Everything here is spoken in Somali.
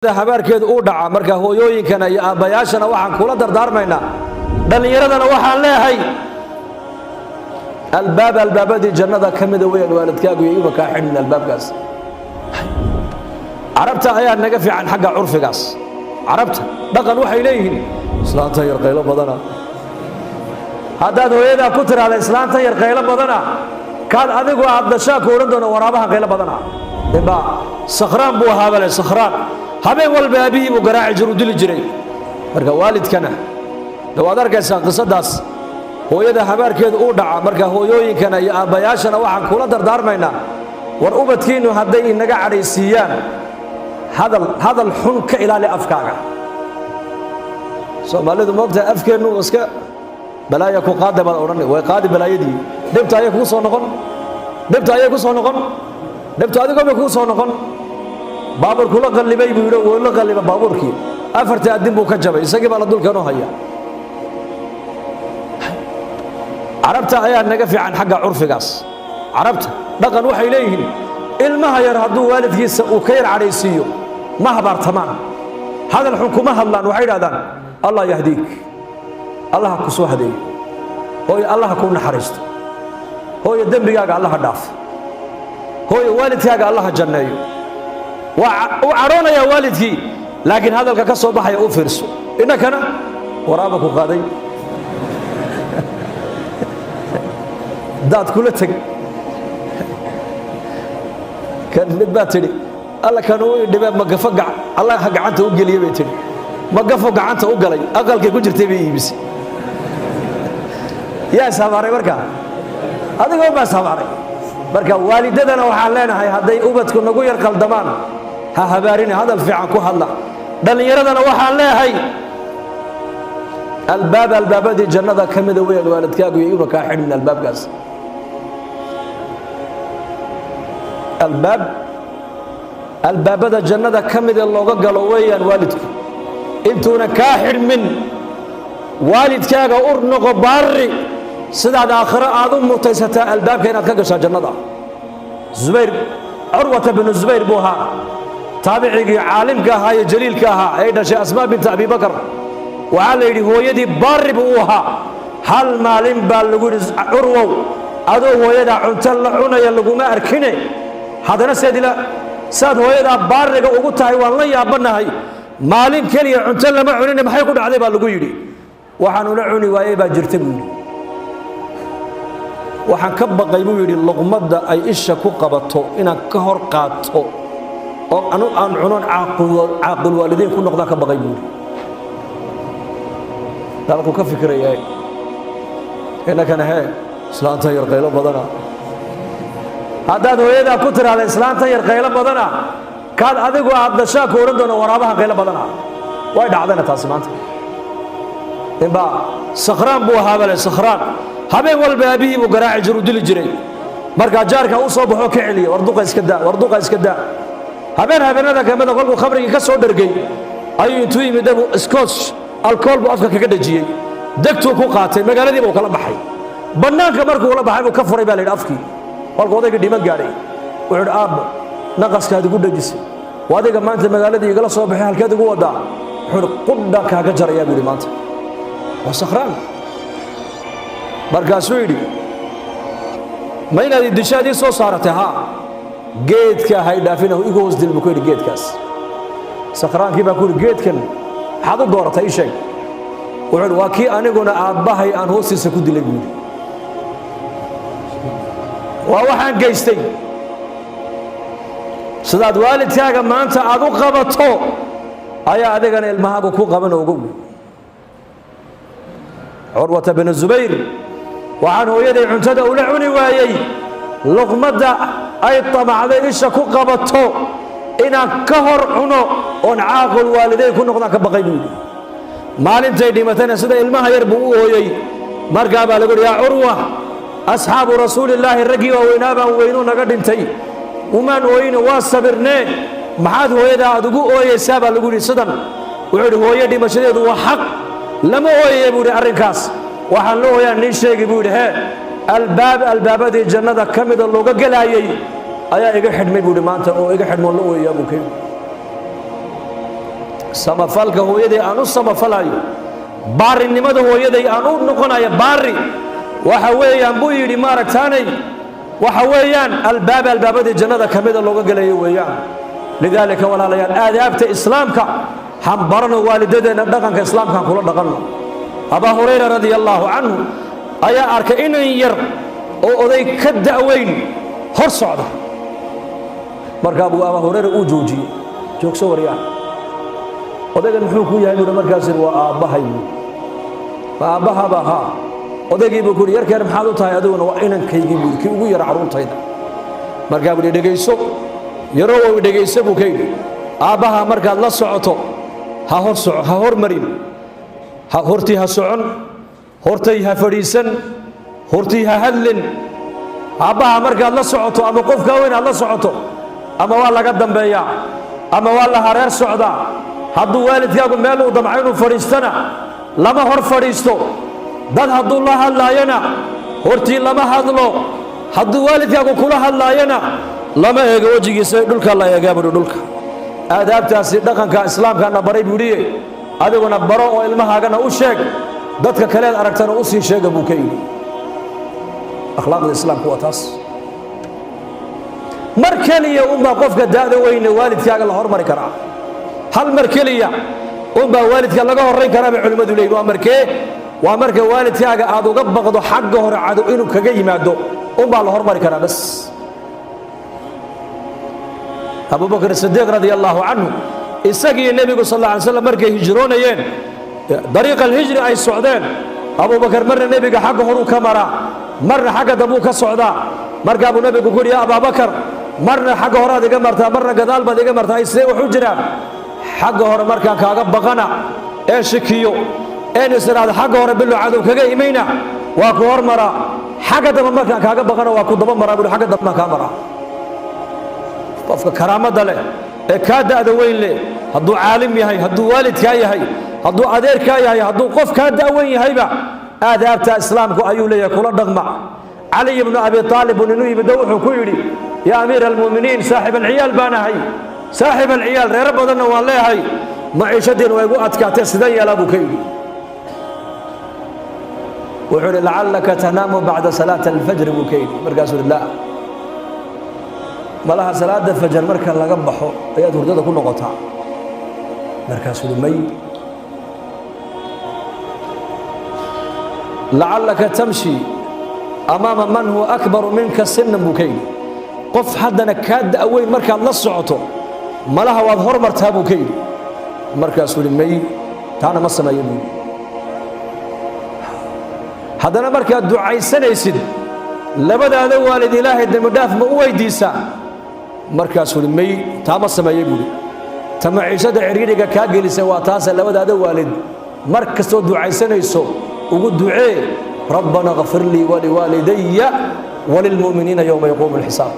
Habaarkeedu uu dhaca. Marka hooyooyinkana iyo aabbayaashana waxaan kula dardaarmaynaa, dhallinyaradana waxaan leehay, albaab albaabadii jannada ka mida weyaan waalidkaagu iyo iba kaa xidhin albaabkaas. Carabta ayaa naga fiican xagga curfigaas. Carabta dhaqan waxay leeyihiin, "Islaanta yar qaylo badana." Haddaad hooyadaa ku tiraahda, "Islaanta yar qaylo badana," kaad adigu aad dashaa ku odhan doono, "Waraabaha qaylo badana." Ninbaa sakhraan buu ahaa bale, sakhraan. Habeen walba aabihii buu garaaci jir, u dili jiray. Marka waalidkana de waad arkaysaa qisadaas, hooyada habaarkeedu uu dhaca. Marka hooyooyinkana iyo aabbayaashana waxaan kula dardaarmaynaa, war ubadkiinnu hadday inaga cadhaysiiyaan, hadal hadal xun ka ilaali afkaaga. Soomaalidu moogtahay, afkeennu iska balaaya ku qaada baad odhan, way qaadi balaayadii. Dhibta ayay kugu soo noqon, dhibta ayay ku soo noqon, dhibta adigoo bay kugu soo noqon. Baabuurku la qallibay buu yidhi, wuu la qalliba baabuurkii, afartii addin buu ka jabay, isagii baa la dulkeenoo haya. Carabta ayaa naga fiican xagga curfigaas. Carabta dhaqan waxay leeyihiin, ilmaha yar hadduu waalidkiisa uu ka yar cadhaysiiyo, ma habaartamaan, hadal xun kuma hadlaan. Waxay idhahdaan, "Allah yahdiik," Allaha ku soo hadeeyo, hooyo Allaha kuu naxariisto, hooyo dembigaaga Allaha dhaaf, hooyo waalidkaaga Allaha janneeyo. Waa u cadhoonayaa waalidkii, laakiin hadalka ka soo baxaya u fiirso. Innakana, "Waraaba ku qaaday, daad kula teg." Kan mid baa tidhi, "Alla kan uu idhibe, magafo Allaha gacanta u geliye," bay tidhi. Magafo gacanta u galay, aqalkay ku jirtay bay iibisay. Yaa ishabaaray markaa? Adigoo baa ishabaaray. Marka waalidadana waxaan leenahay, hadday ubadku nagu yar qaldamaan, ha habaarina, hadal fiican ku hadla. Dhallinyaradana waxaan leehay, albaab albaabadii jannada ka mida weyaan waalidkaagu iyo iba kaa xidhin albaabkaas. Albaab albaabada jannada ka mida looga galo weeyaan waalidku. Intuuna kaa xidhmin, waalidkaaga ur noqo baari, sidaad aakhiro aad u mutaysataa albaabka inaad ka gashaa jannada. Zubayr, Curwata binu Zubayr buu ahaa, taabicigii caalimka ahaa iyo jaliilka ahaa ee dhashay Asmaa binta Abi Bakar. Waxaa la yidhi hooyadii baari buu u ahaa. Hal maalin baa lagu yidhi, "Curwow, adoo hooyadaa cunto la cunaya laguma arkine, haddana seedila saad hooyadaa baariga ugu tahay waan la yaabanahay. Maalin keliya cunto lama cunine, maxay ku dhacday?" baa lagu yidhi. "Waxaan ula cuni waayey baa jirta," buu yidhi. "Waxaan ka baqay," buu yidhi, "luqmadda ay isha ku qabato inaan ka hor qaato oo anu aan cunon, caaqul waalidiin ku noqdaan ka baqay," buu yidhi. Dalku ka fikiraya. Innakana hee, "Islaanta yar qaylo badana." Haddaad hooyadaa ku tiraahda, "Islaanta yar qaylo badana," kaad adigu aad dashaa ku odhan doono, "Waraabaha qaylo badana." Way dhacdana taasi maanta. Ninbaa sakhraan buu ahaa bale, sakhraan. Habeen walba aabihii buu garaaci jir, u dili jiray. Markaa jaarka u soo baxoo ka celiya, "War duqa iska daa, war duqa iska daa." Habeen habeenada kamida, kolkuu khamrigii ka soo dhargay, ayuu intuu yimid dabu scotch alkool buu afka kaga dhajiyey, degtuu ku qaatay, magaaladii buu kala baxay. Bannaanka markuu la baxay buu ka furay baa la yidhi afkii. Kolkuu odaygii dhiman gaadhay, wuxuu yidhi, "Aabbo, naqaskaad igu dhajisay, waa adiga maanta magaaladii igala soo baxay, halkeed igu wadaa?" Wuxuu yidhi, "Qudhaan kaaga jarayaa," buu yidhi. "Maanta waa sakhraan." Markaasuu yidhi, "Ma inaad idishaad ii soo saaratay? Haa, geedka hay dhaafinahu, igu hoos dil," buu ku yidhi geedkaas. Sakhraankii baa ku yidhi, "Geedkan maxaad u dooratay? Ii sheeg." Wuxuu yidhi, "Waa kii aniguna aabbahay aan hoostiisa ku dilay," buu yidhi. Waa waxaan geystay. Sidaad waalidkaaga maanta aad u qabato ayaa adigana ilmahaagu ku qaban. Ogow, Curwata binu Zubayr, "Waxaan hooyaday cuntada ula cuni waayey, luqmadda ay tamacday isha ku qabato inaan ka hor cuno oon caaqul waalidayn ku noqdaan ka baqay," buu yidhi. Maalintay dhimatayna sida ilmaha yar buu u ooyey. Markaa baa lagu yidhi, "Yaa Curwa, asxaabu rasuulillaahi, raggii waaweynaa baan weynuu naga dhintay, umaan ooyine, waa sabirnee, maxaad hooyadaa aad ugu ooyeysaa?" baa lagu yidhi sidan. Wuxuu yidhi, "Hooyo dhimashadeedu waa xaq, lama ooyaye," buu yidhi. "Arrinkaas waxaan la ooyaan niin sheegi," buu yidhi. "Hee, albaab albaabadii jannada ka mida looga gelaayey ayaa iga xidhmay," buu yidhi, "maanta oo iga xidhmoon la ooyayaa," buu ka yidhi. Samafalka hooyaday aan u samafalayo, baarinimada hooyaday aan u noqonayo baari, waxa weeyaan buu yidhi, maaragtaanay, waxa weeyaan albaab albaabadii jannada ka mida looga gelayo weeyaan. Lidaalika, walaalayaal, aadaabta islaamka han barano, waalidadeenna dhaqanka islaamkaan kula dhaqanno. Abaa Hurayra radia allaahu canhu ayaa arkay inan yar oo oday ka da'weyn hor socda. Markaa buu Abaa Hurayra uu joojiyey. "Joogso waryaan, odaygan muxuu ku yahay?" buuhi. Markaas "Waa aabbahay," buui. "Ma aabbahaba?" "Haa." Odaygii buu ku yidhi, "Yarkeen maxaad u tahay adiguna?" "Waa inankaygii," buu yidhi, "kii ugu yara carruurtayda." Markaa buu yidhi, "Dhegayso yarowow, dhegayso," buu ka yidhi. "Aabbaha markaad la socoto ha hor soco, ha hormarin, ha hortii ha socon, hortay ha fadhiisan, hortii ha hadlin. Aabbaha markaad la socoto ama qofkaa weyn aad la socoto, ama waa laga dambeeyaa ama waa la hareer socdaa. Hadduu waalidkaagu meel uu damco inuu fadhiistana, lama hor fadhiisto. Dad hadduu la hadlaayona, hortii lama hadlo. Hadduu waalidkaagu kula hadlaayona, lama eego wejigiisa, dhulka la eegaa," buuhi, "dhulka." Aadaabtaasi dhaqanka islaamkaana baray, buuhiye, adiguna baro oo ilmahaagana u sheeg, dadka kaleed aragtana u sii sheega, buu ka yidhi. Akhlaaqda islaamku waa taas. Mar keliya unbaa qofka da'da weyne waalidkaaga la hormari karaa. Hal mar keliya unbaa waalidka laga horrayn karaa bay culimmadu leeyihin. Waa markee? Waa marka waalidkaaga aad uga baqdo xagga hore cadow inuu kaga yimaado, unbaa la hormari karaa bas. Abubakr Sidiiq radia allaahu canhu, isagiiyo nebigu sal alla alay slam markay hijroonayeen, dariiqa alhijri ay socdeen, Abubakar marna nebiga xagga horuu ka maraa, marna xagga dambuu ka socdaa. Markaa buu nebigu ku yidhi, "Ya Abaabakar, marna xagga horaad iga martaa, marna gadaal baad iga martaa, ay sidee wax u jiraan?" "Xagga hore markaan kaaga baqana ee shikiyo een is idhaahdo xagga hore bilow cadow kaga imayna, waa ku hormaraa. Xagga dambe markaan kaaga baqana, waa ku daba maraa," buhi, "xagga dambe baan kaa maraa." Qofka karaamada leh ee kaa da'da weyn leh, hadduu caalim yahay, hadduu waalidkaa yahay, hadduu adeerkaa yahay, hadduu qof kaa da'weyn yahayba, aadaabta islaamku ayuu leeyahay, kula dhaqma. Cali ibnu Abi Aalib buu ninu yimiddo, wuxuu ku yidhi, "Yaa amiira almu'miniin, saaxib alciyaal baan ahay, saaxib alciyaal, reero badanna waan leeyahay, maciishadiina waa igu adkaatee, sideen yeelaa?" buu ka yidhi. Wuxuu yidhi, "Lacallaka tanaamu bacda salaati alfajri," buu ka yidhi. Markaasuu yidhi, "Laa." "Malaha salaada fajar marka laga baxo ayaad hurdada ku noqotaa?" Markaasuu yidhi, "May." "Lacallaka tamshi amaama man huwa akbaru minka sinan," buu ka yidhi. "Qof haddana kaa da'weyn markaad la socoto, malaha waad hormartaa?" buu ka yidhi. Markaasuu yidhi, "May, taana ma sameeyo," buu yidhi. "Haddana markaad ducaysanaysid, labadaada waalid Ilaahay dembidhaaf ma u weydiisaa?" Markaasuu yidhi, "May, taa ma sameeyo," buu yidhi. "Ta maciishada cidhiidhiga kaa gelisa waa taase. Labadaada waalid mar kastoo ducaysanayso ugu ducee, rabbana kfir lii waliwaalidaya walilmu'miniina yowma yaquumu alxisaab."